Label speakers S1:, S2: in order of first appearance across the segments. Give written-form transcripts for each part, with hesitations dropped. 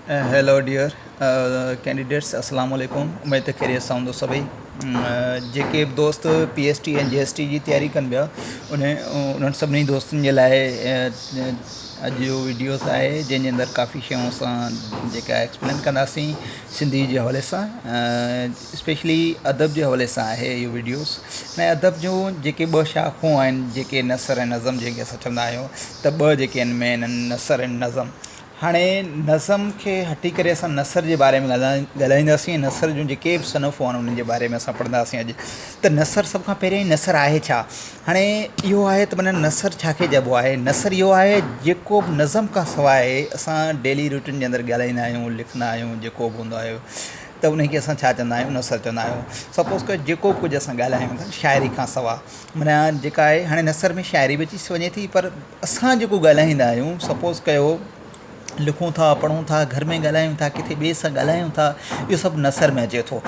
S1: Hello dear candidates السلام عليڪم اميد ته خيريت سان هوندو سڀئي جيڪي به دوست P S T ۽ G S T جي تياري ڪن پيا ان انهن سڀني دوستن جي لاء اڄ جو وڊيوز آهي جنهن جي اندر ڪافي شيون اسان جيڪا ايڪسپلين ڪنداسين سنڌي جي حوالي سان اسپيشلي ادب جي حوالي سان آهي اهو وڊيوز ۽ ادب جون جيڪي ٻه شاخون آهن جيڪي نثر ۽ نظم جنهن کي اسان چوندا آهيون ته ٻه جيڪي آهن مين آهن نثر ۽ نظم هاڻي نظم کي هٽي ڪري اسان نثر جي باري ۾ ڳالهائينداسين ۽ نثر جون جيڪي به صنفون آهن انهن جي باري ۾ اسان پڙهنداسين اڄ ته نثر سڀ کان پهريائين نثر آهي ڇا؟ هاڻي اهو آهي ته معنيٰ نثر ڇا کي چئبو آهي؟ نثر اهو آهي جيڪو به نظم کان سواء اسان ڊيلي روٽين جي اندر ڳالهائيندا آهيون لکندا آهيون جيڪو به هوندو آهي ته ان کي اسان ڇا چوندا آهيون نثر چوندا آهيون سپوز ڪر جيڪو به ڪجهه اسان ڳالهايون ٿا شاعري کان سواء معنيٰ جيڪا آهي هاڻي نثر ۾ شاعري به اچي وڃي ٿي پر اسان جيڪو ڳالهائيندا آهيون سپوز ڪيو لکون ٿا پڙهون ٿا گهر ۾ ڳالهايون ٿا ڪٿي ٻئي سان ڳالهايون ٿا اهو سڀ نثر ۾ اچي ٿو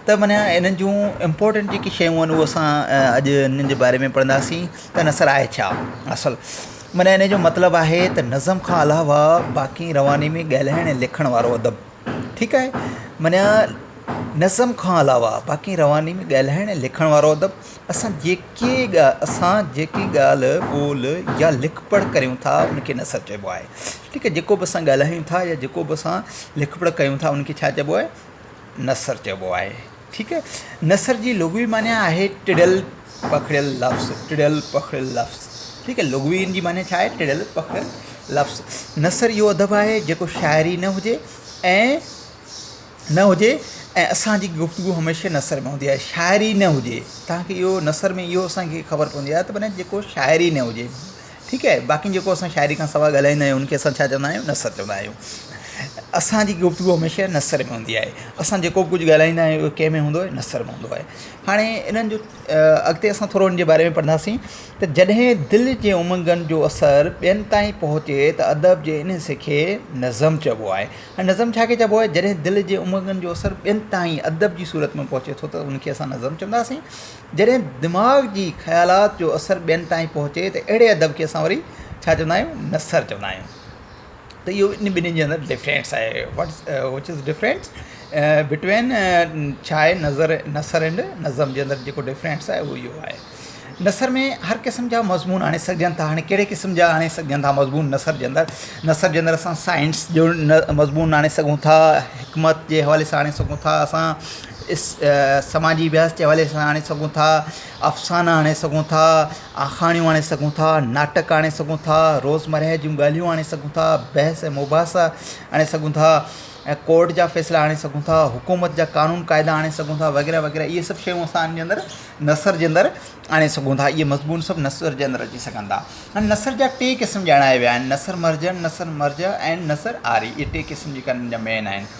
S1: ته معنيٰ انهن جون امپورٽنٽ جيڪي شيون آهن اهي اسان اڄ انهن جي باري ۾ پڙهنداسين ته نثر آهي ڇا اصل معنيٰ ان جو مطلب آهي ته نظم کان علاوه باقي رواني ۾ ڳالهائڻ ۽ لکڻ وارو ادب ٺيڪ آهي معنيٰ نظم کان علاوه باقي رواني ۾ ڳالهائڻ ۽ لکڻ وارو ادب اسان جيڪي اسان جيڪي ڳالهه ٻولهه يا لک پڙهه ڪريون ٿا ان کي نثر چئبو آهي ٺيڪ آهي جيڪو به اسان ڳالهايون ٿا يا جيڪو به اسان لک پڙهه ڪيون ٿا ان کي ڇا چئبو آهي نثر چئبو آهي ٺيڪ آهي نثر جي لغوي معنيٰ آهي ٽڙيل پکڙيل لفظ ٽڙيل پکڙيل لفظ ٺيڪ آهي لغوي ان جي معنيٰ ڇا آهي ٽڙيل پکڙيل لفظ نثر اهو ادب آهي جيڪو شاعري نه هجي ۽ نه هجي ۽ اسان جي گفتگو هميشه نثر ۾ هوندي آهي شاعري نه هجي توهان کي اهو نثر ۾ اهو اسان کي خبر پوندي آهي ته معنيٰ جيڪو شاعري نه هجي ٺيڪ آهي باقي جيڪو اسان شاعري کان سواء ڳالهائيندا آهيون ان کي اسان ڇا چوندا آهيون نثر چوندا آهيون اسان جي گفتگو هميشه نثر ۾ هوندي آهي اسان جيڪو به ڪجهه ڳالهائيندا آهيون اهو ڪنهن ۾ هوندو آهي نثر ۾ هوندو آهي هاڻي انهن جو اڳتي اسان ٿورو ان جي باري ۾ پڙهنداسين ته جڏهن دل جي امنگن جو اثر ٻين تائين پهچي ته ادب جي ان حصي کي نظم چئبو آهي ۽ نظم ڇا کي چئبو آهي جڏهن دل جي امنگن جو اثر ٻين تائين ادب جي صورت ۾ پهچي ٿو ته ان کي اسان نظم چونداسين جڏهن دماغ جي خيالات جو اثر ٻين تائين پهچي ته اهڙي ادب کي اسان وري ڇا چوندا آهيون نثر چوندا آهيون ته اهو ان ٻنهي جي اندر ڊفرينس آهي وٽ از ڊفرينس بٽوين ڇا آهي نظر نثر اينڊ نظم جي اندر جيڪو ڊفرينس آهي اهو اهو آهي نثر ۾ هر قسم جا مضمون آڻي سگهجن ٿا هاڻي ڪهڙي قسم جا آڻي سگهجن ٿا مضمون نثر جي اندر نثر جي اندر اسان سائنس جو مضمون آڻي سگهون ٿا حڪمت جي حوالي سان آڻي سگهون ٿا اسان اس سماجي اڀياس جي حوالي سان آڻي سگهون ٿا افسانا آڻي سگهون ٿا آکاڻيون آڻي سگهون ٿا ناٽڪ آڻي سگهون ٿا روزمرهه جون ڳالهيون آڻي سگهون ٿا بحث ۽ مباحثا آڻي سگهون ٿا ۽ ڪورٽ جا فيصلا آڻي سگهون ٿا حڪومت جا قانون قاعدا آڻي سگهون ٿا وغيره وغيره اهي سڀ شيون اسان ان جي اندر نثر جي اندر آڻي سگهون ٿا اهي مضمون سڀ نثر جي اندر اچي سگهن ٿا ۽ نثر جا ٽي قسم ڄاڻايا ويا آهن نثر مرجع نثر مرجع ۽ نثر عاري اهي ٽي قسم جيڪا انهن جا مين آهن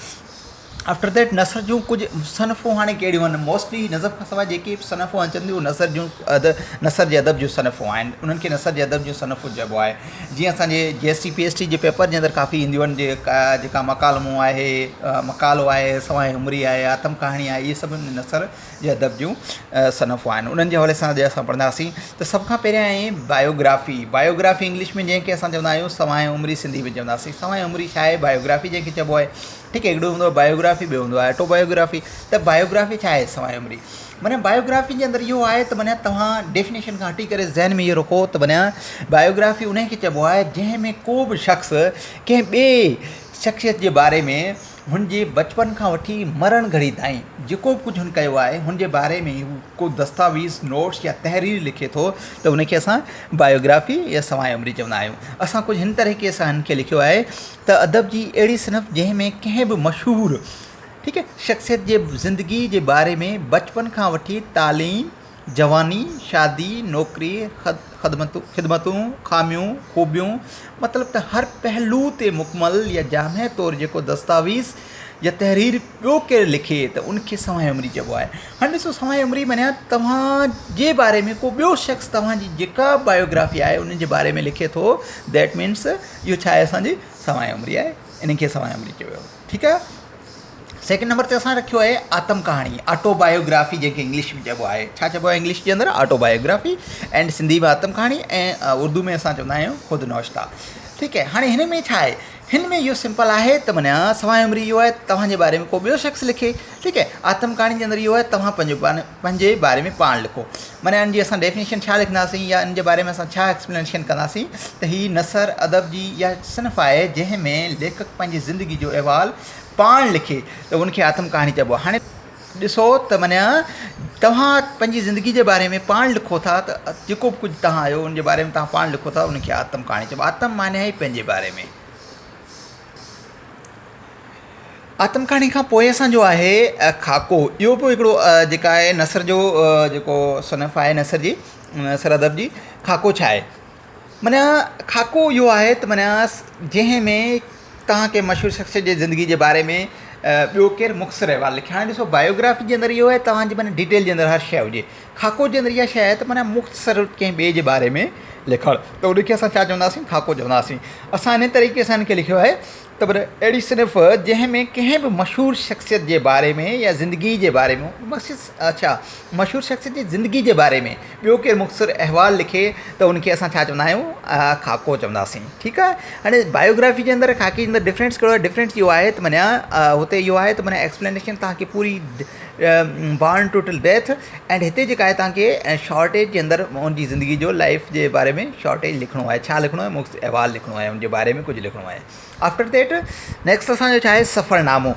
S1: آفٽر that نثر جون ڪجهه صنفون هاڻي ڪهڙيون آهن موسٽلي نظم کان سواء جيڪي به صنفون اچن ٿيون نثر جون نثر جي ادب جون صنفون آهن انهن کي نثر جي ادب جون صنفون چئبو آهي جيئن اسانجي جي S T P S T جي پيپر جي اندر ڪافي اينديون آهن جيڪا جيڪا مڪالمو آهي مقالو آهي سوانح عمري آهي آتم ڪهاڻي آهي اهي سڀ نثر جي ادب جون صنفون آهن انهن جي حوالي سان اڄ اسان پڙهنداسين ته سڀ کان پهريان آهي بايوگرافي بايوگرافي انگلش ۾ جنهن کي اسان چوندا آهيون سوانح عمري سنڌي ۾ چونداسين سوانح عمري ڇا آهي بايوگرافي جنهن کي چئبو آهي ٺيڪ آهي هڪڙو هوندو آهي بايوگرافي ٻيو هوندو آهي آٽو بايوگرافي ته بايوگرافي ڇا آهي سوانح عمري معنيٰ بايوگرافي جي اندر اهو آهي ته معنيٰ توهان ڊيفينيشن کان هٽي ڪري ذهن ۾ اهو رکو ته معنيٰ بايوگرافي ان کي چئبو آهي جنهن ۾ ڪو به شخص ڪنهن ٻئي شخصيت جي باري ۾ هن جي بچپن کان وٺي مرڻ گهڙي تائين جيڪو به ڪجهه هن ڪيو آهي هن جي باري ۾ هو ڪو دستاويز نوٽس يا تحرير لکي ٿو ته ان کي اسان بايوگرافي يا سوانح عمري چوندا آهيون اسان ڪجهه هن طريقي سان هن کي لکيو آهي ته ادب جي اهڙي صنف جنهن ۾ ڪنهن به مشهور ٺيڪ آهي شخصيت جي زندگي جي باري ۾ بچپن کان وٺي تعليم جواني، شادي، نوڪري، خدمتون، خاميون، خوبيون، مطلب ته هر پهلو تي مڪمل يا جامع طور جيڪو دستاويز يا تحرير ٻيو ڪير لکي ته ان کي سوانح عمري چئبو آهي. هاڻي ڏسو سوانح عمري معنيٰ توهان جي باري ۾ ڪو ٻيو شخص توهان جي جيڪا به بايوگرافي آهي ان جي باري ۾ لکي ٿو that means اهو ڇا آهي اسان جي سوانح عمري آهي ان کي سوانح عمري چيو ويو ٺيڪ آهي. سيڪنڊ نمبر تي اسان رکيو آهي آتم ڪهاڻي آٽو بايوگرافي جنهن کي انگلش ۾ چئبو آهي ڇا چئبو آهي انگلش جي اندر آٽو بايوگرافي اينڊ سنڌي ۾ آتم ڪهاڻي ۽ اردو ۾ اسان چوندا آهيون خود نوشتا ٺيڪ آهي هاڻي هن ۾ ڇا آهي هن ۾ اهو سمپل آهي ته معنيٰ سوانح عمري اهو آهي توهان جي باري ۾ ڪو ٻيو شخص لکي ٺيڪ آهي آتم ڪهاڻي جي اندر اهو آهي توهان پنهنجو پاڻ پنهنجي باري ۾ پاڻ لکو معنيٰ ان جي اسان ڊيفينيشن ڇا لکنداسين يا ان جي باري ۾ اسان ڇا ايڪسپلينيشن ڪنداسين ته هي نثر ادب جي اها صنف آهي جنهن ۾ ليکڪ پنهنجي زندگي جو احوال پاڻ لکي ته ان کي آتم ڪهاڻي چئبو آهي هاڻي ڏسو ته معنيٰ توهان پنهنجي زندگي جي باري ۾ پاڻ لکو ٿا ته جيڪو به ڪجهه توهان آهيو ان جي باري ۾ توهان پاڻ لکو ٿا ان کي آتم ڪهاڻي چئبو آهي. آتم معنيٰ آهي پنهنجي باري ۾. آتم ڪهاڻي کان پوء اسان جو آهي خاڪو اهو به هڪڙو جيڪا آهي نثر جو جيڪو صنف آهي نثر جي نثر ادب جي خاڪو ڇا آهي؟ معنيٰ خاڪو اهو آهي ته معنيٰ جنهن ۾ توهان ڪنهن مشهور شخص جي زندگي جي باري ۾ ٻيو ڪير مختصر احوال لکي هاڻي ڏسو بايوگرافي جي اندر اهو آهي توهان جي معنيٰ ڊيٽيل جي اندر هر شيء هجي خاڪو جي اندر اها شيء آهي ته معنيٰ مختصر ڪنهن ٻئي جي باري ۾ لکڻ ته ان کي اسان ڇا چونداسين خاڪو چونداسين اسان ان طريقي سان ان کي لکيو آهي ته پر اهڙي صنف جنهن ۾ ڪنهن به مشهور شخصيت جي باري ۾ يا زندگي جي باري ۾ اڇا مشهور شخصيت جي زندگي جي باري ۾ ٻيو ڪير مختصر احوال لکي ته ان کي اسان ڇا چوندا آهيون خاڪو چونداسين ٺيڪ آهي هاڻي بايوگرافي جي اندر خاڪي جي اندر ڊفرنس ڪهڙو آهي ڊفرنس اهو آهي ته معنيٰ هتي اهو آهي ته معنيٰ ايڪسپلينيشن توهان کي پوري born to till death and هتي جيڪا آهي توهان کي شارٽيج جي اندر ان جي زندگي جو لائف جي باري ۾ شارٽيج لکڻو آهي ڇا لکڻو آهي مختصر احوال لکڻو آهي ان جي باري ۾ ڪجهه لکڻو آهي آفٽر that next اسان جو ڇا آهي سفرنامو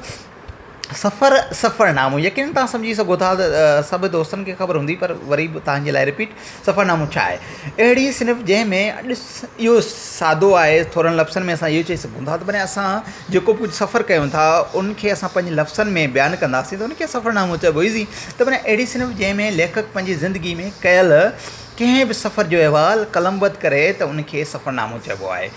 S1: سفر سفرنامو يقينن توهان سمجهي سگهو ٿا ته سڀ دوستن کي خبر هوندي پر وري به توهان جي لاء رپيٽ سفرنامو ڇا آهي اهڙي صنف جنهن ۾ ڏس اهو سادو آهي ٿورن لفظن ۾ اسان اهو چئي سگهون ٿا ته ڀلي اسان جيڪو به ڪجهه سفر ڪيون ٿا ان کي اسان پنهنجي لفظن ۾ بيان ڪنداسين ته ان کي سفرنامو چئبو ايزي ته معنيٰ اهڙي صنف جنهن ۾ ليکڪ پنهنجي زندگي ۾ ڪيل ڪنهن به سفر جو احوال قلمبند ڪري ته ان کي سفرنامو چئبو آهي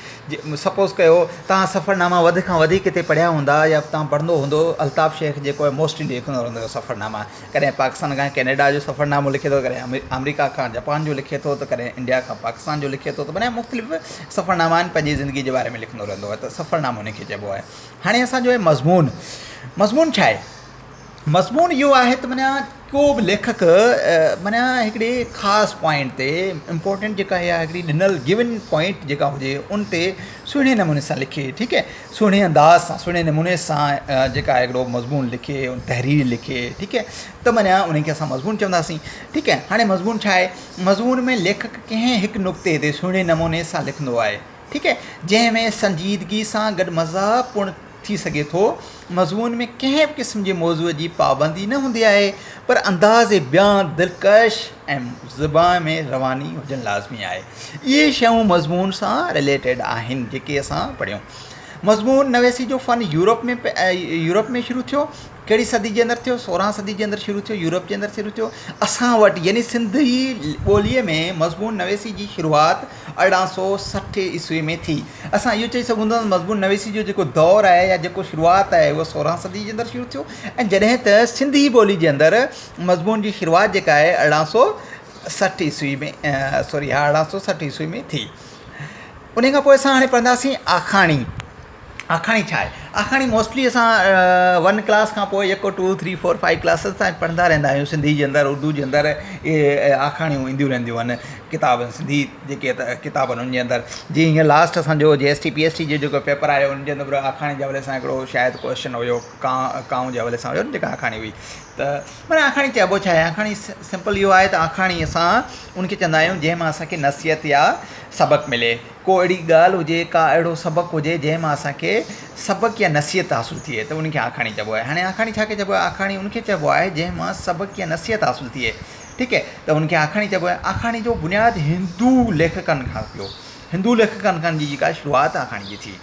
S1: سپوز ڪيو توهان سفرناما وڌ کان وڌيڪ ڪٿي پڙهيا هوندا يا توهان پڙهندو هوندو الطاف شيخ جيڪو آهي موسٽلي لکندو رهندو هو سفرناما ڪڏهن پاڪستان کان ڪينيڊا جو سفرنامو لکي ٿو ڪڏهن آمريڪا کان جاپان جو لکي ٿو ته ڪڏهن انڊيا کان پاڪستان جو لکي ٿو ته معنيٰ مختلف سفرناما آهن پنهنجي زندگي جي باري ۾ لکندو رهندو آهي ته سفرنامو ان کي چئبو آهي هاڻي اسانجو آهي مضمون مضمون ڇا آهي مضمون اهو آهي ته معنيٰ ڪو به ليکڪ معنيٰ هڪڙي خاص پوائنٽ تي امپورٽنٽ جيڪا اها هڪڙي ڏنل گون پوائنٽ جيڪا هجي ان تي سهڻي نموني سان لکي ٺيڪ آهي سهڻي انداز سان سهڻي نموني سان جيڪا هڪڙو مضمون لکي تحرير لکي ٺيڪ آهي ته معنيٰ ان کي اسان مضمون چونداسين ٺيڪ آهي هاڻي مضمون ڇا آهي مضمون ۾ ليکڪ ڪنهن هڪ نقطي تي سهڻي نموني سان لکندو آهي ٺيڪ آهي جنهن ۾ سنجيدگي سان گڏ مزاح پڻ ٿي سگهي ٿو. مضمون ۾ ڪنهن به قسم جي موضوع جي پابندي نه هوندي آهي، پر انداز بيان دلڪش ۽ زبان ۾ رواني هجڻ لازمي آهي. اهي شيون مضمون سان رليٽيڊ آهن، جيڪي اسان پڙهيون. مضمون نويسي جو فن يورپ ۾ يورپ ۾ شروع ٿيو. ڪهڙي صدي جي اندر ٿيو؟ سورهن صدي جي اندر شروع ٿيو، يورپ جي اندر شروع ٿيو. اسان وٽ يعني سنڌي ٻوليء ۾ مضمون نويسي جي شروعات 1860 عيسوي ۾ ٿي. اسان اهو چئي سگهون ٿا ته مضمون نويسي جو جيڪو دور آهي يا جيڪو شروعات آهي اهو سورهن صدي جي اندر شروع ٿيو ۽ جڏهن ته سنڌي ٻولي جي اندر مضمون جي شروعات جيڪا آهي 1860 عيسوي ۾ سوري ها 1860 عيسوي ۾ ٿي. ان کان پوء اسان هاڻي پڙهنداسين آکاڻي. آکاڻي ڇا آهي؟ آکاڻي موسٽلي اسان ون ڪلاس کان پوء يڪو two three four five classes تائين پڙهندا رهندا آهيون سنڌي جي اندر اردو جي اندر اهي آکاڻيون اينديون رهنديون آهن ڪتاب سنڌي جيڪي ڪتاب آهن ان جي اندر جيئن هينئر لاسٽ اسانجو جي S T P S T جو جيڪو پيپر آيو ان جي اندر آکاڻي جي حوالي سان هڪڙو شايد ڪوئسچن هيو ڪانء ڪانء جي حوالي سان هيو جيڪا آکاڻي هئي ته معنيٰ آکاڻي چئبو ڇا آهي آکاڻي سمپل اهو آهي ته آکاڻي اسان ان کي چوندا آهيون جنهن مان اسانکي نصيحت يا سبق ملي ڪو اهڙي ڳالهه هجي، ڪا اهڙو سبق هجي جنهن مان اسان کي سبق يا نصيحت حاصل ٿئي ته ان کي آکاڻي چئبو آهي. هاڻي آکاڻي ڇا کي چئبو آهي؟ آکاڻي ان کي چئبو آهي جنهن مان سبق يا نصيحت حاصل ٿئي. ٺيڪ آهي ته ان کي آکاڻي چئبو آهي. آکاڻي جو بنياد هندو ليکڪن کان پيو. هندو ليکڪن کان جي جيڪا شروعات آکاڻي جي ٿي.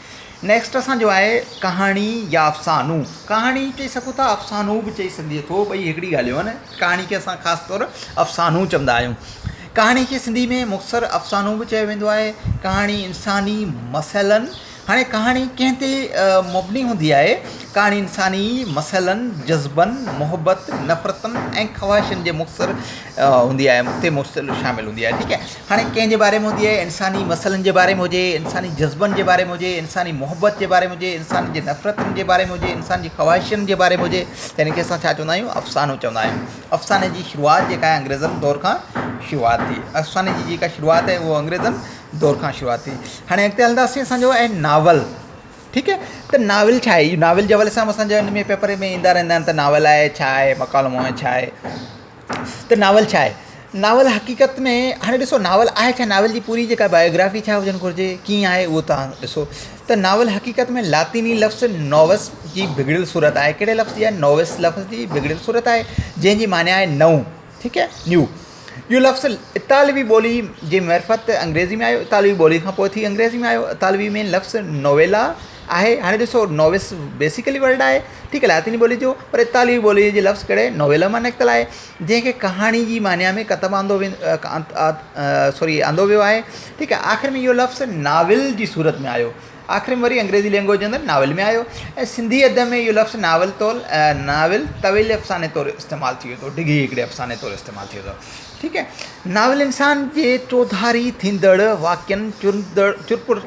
S1: نيڪسٽ اسان جو آهي ڪهاڻي يا افسانو. ڪهاڻي چئي سگهو ٿا افسانو به چئي سگهجي ٿو ٻئي هڪڙي ڳالهيون آهن. ڪهاڻي کي اسان خاص طور افسانو چوندا آهيون. ڪهاڻي کي سنڌي ۾ مختصر افسانو به چيو ويندو آهي. ڪهاڻي انساني مسئلن هاڻي ڪهاڻي ڪنهن تي مبني هوندي آهي؟ ڪهاڻي انساني مسئلن، جذبن، محبت، نفرتن ۽ خواهشن جي مختصر هوندي آهي تي مختصر شامل هوندي آهي ٺيڪ آهي هاڻي ڪنهن جي باري ۾ هوندي آهي انساني مسئلن جي باري ۾ هجي انساني جذبن جي باري ۾ هجي انساني محبت جي باري ۾ هجي انسان جي نفرتن جي باري ۾ هجي انسان جي خواهشن جي باري ۾ هجي ته ان کي اسان ڇا چوندا آهيون افسانو چوندا آهيون افساني جي شروعات جيڪا آهي انگريزن دور کان شروعات ٿي افساني جي جيڪا شروعات آهي اهو انگريزن دور کان شروعات ٿي هاڻي اڳتي هلنداسين اسانجو آهي ناول ٺيڪ آهي ته ناول ڇا آهي ناول جي حوالي سان اسان جا ان ۾ پيپر ۾ ايندا رهندا آهن ته ناول آهي ڇا آهي مڪالمو آهي ڇا آهي ته ناول ڇا آهي؟ ناول حقيقت ۾ هاڻي ڏسو ناول آهي ڇا ناول جي پوري جيڪا بايوگرافي ڇا هجڻ گهرجي ڪيئن آهي اهو توهان ڏسو ته ناول حقيقت ۾ لاطيني لفظ نووس جي بگڙيل صورت آهي ڪهڙي لفظ جي آهي نووس لفظ جي بگڙيل صورت آهي جنهن جي معنيٰ آهي نئون ٺيڪ آهي نيو اهو لفظ اطالوي ٻولي جي معرفت انگريزي ۾ آيو اطالوي ٻولي کان پوء ٿي انگريزي ۾ آيو اطالوي ۾ لفظ نوويلا آهي هاڻي ڏسو نووس بيسيڪلي ورڊ آهي ٺيڪ آهي لاطيني ٻولي جو پر اطالوي ٻولي جي لفظ ڪهڙي نوويلا مان نڪتل آهي جنهن کي ڪهاڻي جي معنيٰ ۾ ڪتب آندو ويندو سوري آندو ويو آهي ٺيڪ آهي آخر ۾ اهو لفظ ناول جي صورت ۾ آيو آخر ۾ وري انگريزي لينگويج جي اندر ناول ۾ آيو ۽ سنڌي ادب ۾ اهو لفظ ناول طور ناول طويل افساني طور استعمال ٿئي ٿو ڊگهي هڪڙي افساني طور استعمال ٿئي ٿو ٺيڪ آهي ناول انسان جي چوڌاري ٿيندڙ واقعن چرندڙ چرپر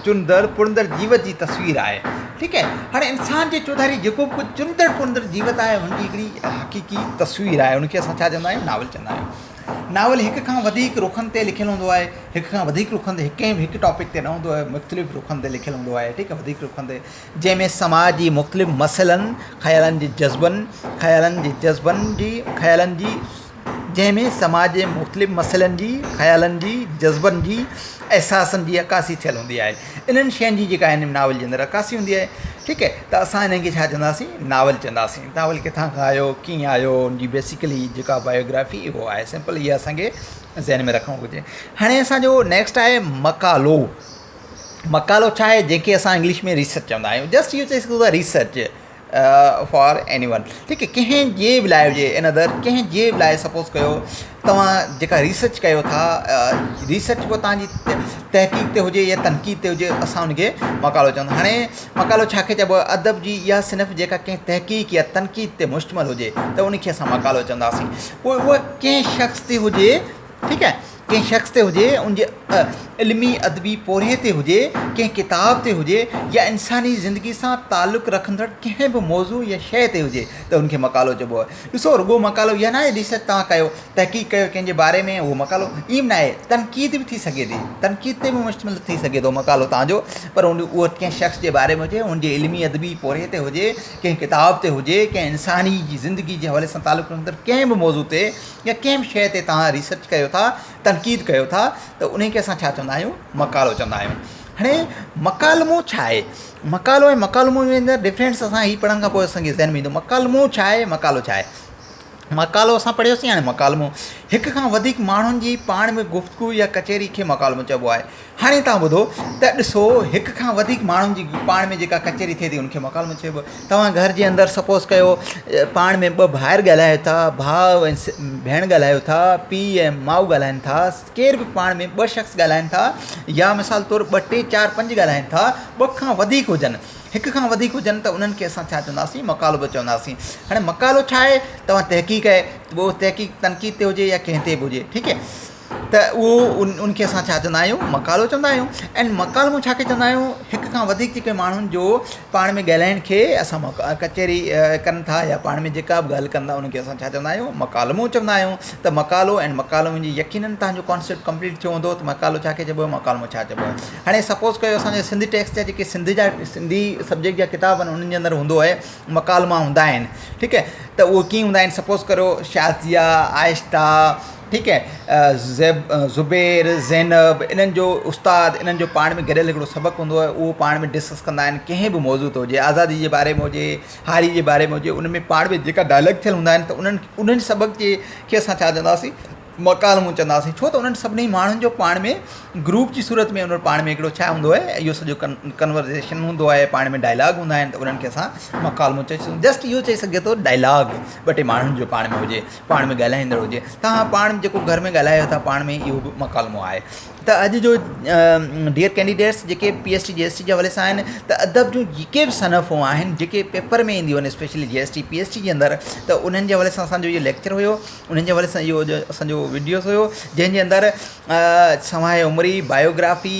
S1: چرندڙ پرندڙ جيوت جي تصوير آهي ٺيڪ آهي هاڻي انسان جي چوڌاري جيڪو به ڪجهه چرندڙ پرندڙ جيوت آهي ان جي هڪڙي حقيقي تصوير آهي ان کي اسان ڇا چوندا آهيون ناول چوندا آهيون ناول هڪ کان وڌيڪ رخن تي لکيل هوندو آهي هڪ کان وڌيڪ رخن تي ڪنهن به هڪ ٽاپڪ تي نه هوندو آهي مختلف رخن تي لکيل هوندو آهي ٺيڪ آهي وڌيڪ رخن تي جنهن ۾ سماج جي مختلف مسئلن خيالن جي جذبن خيالن جي جذبن جي خيالن جي جنهن ۾ سماج جي مختلف مسئلن جي خيالن جي جذبن جي احساسن جي عڪاسي ٿيل هوندي آهي انهن شين جي جيڪا آهن ناول جي اندر عڪاسي هوندي آهي ٺيڪ آهي ته اسان انهن کي ڇا چونداسين ناول چونداسين ناول ڪٿان کان آيو ڪيئن آيو ان جي بيسيڪلي جيڪا بايوگرافي اهو آهي سمپل اها اسانکي ذهن ۾ رکڻو گهرجي هاڻي اسانجو نيڪسٽ آهي مقالو مقالو ڇا آهي جنهن کي اسان انگلش ۾ ريسرچ چوندا آهيون جسٽ اهو چئي سگهون ٿا ريسرچ فار ايني ون ٺيڪ آهي ڪنهن جي به لاء هجي ان ادر ڪنهن جي به لاء سپوز ڪيو توهان جيڪا ريسرچ ڪيو ٿا ريسرچ پوء توهان جي تحقيق تي هجي يا تنقيد تي هجي اسان ان کي مقالو چوندا هاڻي مقالو ڇا کي چئبو آهي ادب جي اها صنف جيڪا ڪنهن تحقيق يا تنقيد تي مشتمل هجي ته ان کي اسان مقالو چونداسين پوء اها ڪنهن شخص تي هجي ٺيڪ آهي ڪنهن شخص تي هجي ان جي علمي ادبي پورهيي تي هجي ڪنهن ڪتاب تي هجي يا انساني زندگي سان تعلق رکندڙ ڪنهن به موضوع يا شيء تي هجي ته ان کي مقالو چئبو آهي ڏسو رڳو مقالو اها ناهي ريسرچ توهان ڪيو تحقيق ڪيو ڪنهن جي باري ۾ اهو مقالو ائين به ناهي تنقيد به ٿي سگهي ٿي تنقيد تي به مشتمل ٿي سگهي ٿو مقالو توهان جو پر ان اهو ڪنهن شخص جي باري ۾ هجي ان جي علمي ادبي پورهيي تي هجي ڪنهن ڪتاب تي هجي ڪنهن انساني جي زندگي جي حوالي سان تعلق رکندڙ ڪنهن به موضوع تي يا ڪنهن به شيء تي توهان ريسرچ ڪيو ٿا تنقيد ڪيو ٿا ته انهي کي اسان ڇا چوندا آهيون مقالو چوندا آهيون هاڻي مڪالمو ڇا آهي مقالو ۽ مڪالمو ۾ اندر ڊفرنس اسان هي پڙهڻ کان پوء اسان کي ذهن ۾ ايندو مڪالمو ڇا آهي مقالو ڇا آهي مقالو اسان پڙهيوسين هاڻي مڪالمو هڪ کان وڌيڪ ماڻهن جي پاڻ ۾ گفتگو يا ڪچهري کي مڪالمو چئبو آهي هاڻي توهان ٻڌو ته ڏسو هڪ کان وڌيڪ ماڻهن جي پاڻ ۾ جيڪا ڪچهري ٿئي ٿي ان کي مڪالمو چئبو آهي. توهان گهر جي اندر سپوز ڪيو پاڻ ۾ ٻه ڀائر ڳالهايو ٿا ڀاء ۽ ڀيڻ ڳالهايو ٿا پيء ۽ ماء ڳالهائن ٿا ڪير به پاڻ ۾ ٻه شخص ڳالهائن ٿا يا مثال طور ٻه ٽي چار پنج ڳالهائن ٿا ٻه کان وڌيڪ هجن هڪ کان وڌيڪ هجن ته انهن کي اسان ڇا چونداسين مڪالمو به چونداسين هاڻي مقالو ڇا آهي توهان تحقيق آهي اهو تحقيق تنقيد تي هجي يا ڪنهن تي به هجي ٺيڪ آهي ته اهو ان کي اسان ڇا چوندا آهيون مقالو چوندا آهيون ۽ مڪالمو ڇا کي چوندا آهيون هڪ کان وڌيڪ جيڪي ماڻهن جو پاڻ ۾ ڳالهائڻ کي اسان ڪچهري ڪن ٿا يا پاڻ ۾ جيڪا به ڳالهه ڪن ٿا ان کي اسان ڇا چوندا آهيون مڪالمو چوندا آهيون ته مقالو ۽ مڪالمي جي يقينن توهان جو ڪانسيپٽ ڪمپليٽ ٿيو هوندو ته مقالو ڇا کي چئبو آهي مڪالمو ڇا چئبو آهي هاڻي سپوز ڪيو اسان جي سنڌي ٽيڪسٽ جا جيڪي سنڌ جا سنڌي سبجيڪٽ جا ڪتاب آهن انهن جي اندر هوندو آهي مڪالما هوندا آهن ٺيڪ آهي ته اهي ڪيئن هوندا آهن سپوز ڪريو شازيا آهسته ٺيڪ آهي زيب زبير زينب انهن جو استاد انهن جو پاڻ ۾ گڏيل هڪڙو سبق هوندو آهي اهو پاڻ ۾ ڊسڪس ڪندا آهن ڪنهن به موضوع تي هجي آزادي جي باري ۾ هجي هاري جي باري ۾ هجي ان ۾ پاڻ ۾ جيڪا ڊائلاگ ٿيل هوندا آهن ته انهن انهن سبق جي کي اسان ڇا چونداسين مڪالمو چونداسين ڇو ته انهن سڀني ماڻهن جو پاڻ ۾ گروپ جي صورت ۾ انهن پاڻ ۾ هڪڙو ڇا هوندو آهي اهو سڄو ڪنورزيشن هوندو آهي پاڻ ۾ ڊائلاگ هوندا آهن ته انهن کي اسان مڪالمو چئي سگهون جسٽ اهو چئي سگهجي ٿو ڊائلاگ ٻه ٽي ماڻهن جو پاڻ ۾ هجي پاڻ ۾ ڳالهائيندڙ هجي توهان پاڻ جيڪو گهر ۾ ڳالهايو ٿا پاڻ ۾ اهو به مڪالمو آهي ته اڄ جو ڊيئر ڪينڊيڊيٽس جيڪي P S T G S T جي حوالي سان آهن ته ادب جون جيڪي به صنفون آهن جيڪي پيپر ۾ اينديون آهن specially G S T P S T جي اندر ته انهن جي حوالي سان اسانجو اهو ليڪچر هيو انهن جي حوالي سان اهو اسانجو وڊيوز هيو جنهن جي اندر سوانح عمري بايوگرافي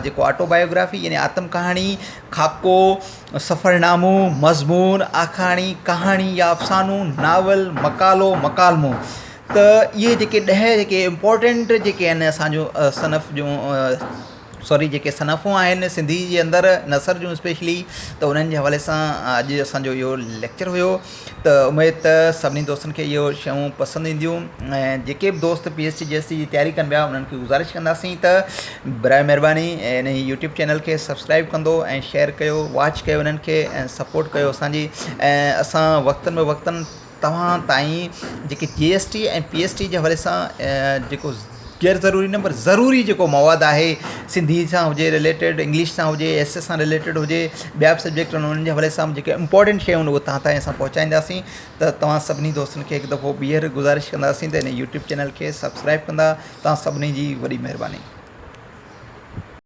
S1: جيڪو آٽو بايوگرافي يعني آتم ڪهاڻي خاڪو سفرنامو، مضمون، آکاڻي، ڪهاڻي يا افسانو، ناول، مقالو، مڪالمو ته اهي جيڪي ڏهه جيڪي امپورٽنٽ جيڪي آهن اسان جون صنف جون سوري جيڪي صنفون آهن سنڌي جي اندر نثر جون اسپيشلي ته انهن جي حوالي سان اڄ اسان جو اهو ليڪچر هيو ته اميد ته سڀني دوستن کي اهو شيون پسند اينديون ۽ جيڪي به دوست P S T G S T جي تياري ڪن پيا انهن کي گذارش ڪنداسين ته برائي مهرباني ان يوٽيوب چينل کي سبسڪرائب ڪندو ۽ شيئر ڪيو واچ ڪيو انهن کي ۽ سپورٽ ڪيو اسانجي ۽ اسان وقتن به وقتن توهان تائين جيڪي جي S T ۽ P S T جي حوالي سان جيڪو غير ضروري نه پر ضروري جيڪو مواد آهي سنڌي سان هجي رليٽيڊ انگلش سان هجي ايس اي سان رليٽيڊ هجي ٻيا به سبجيڪٽ آهن انهن جي حوالي سان جيڪي امپورٽنٽ شيون آهن اهي توهان تائين اسان پهچائينداسين ته توهان سڀني دوستن کي هڪ دفعو ٻيهر گذارش ڪنداسين ته هن يوٽيوب چينل کي سبسڪرائب ڪندا توهان سڀني جي وڏي مهرباني.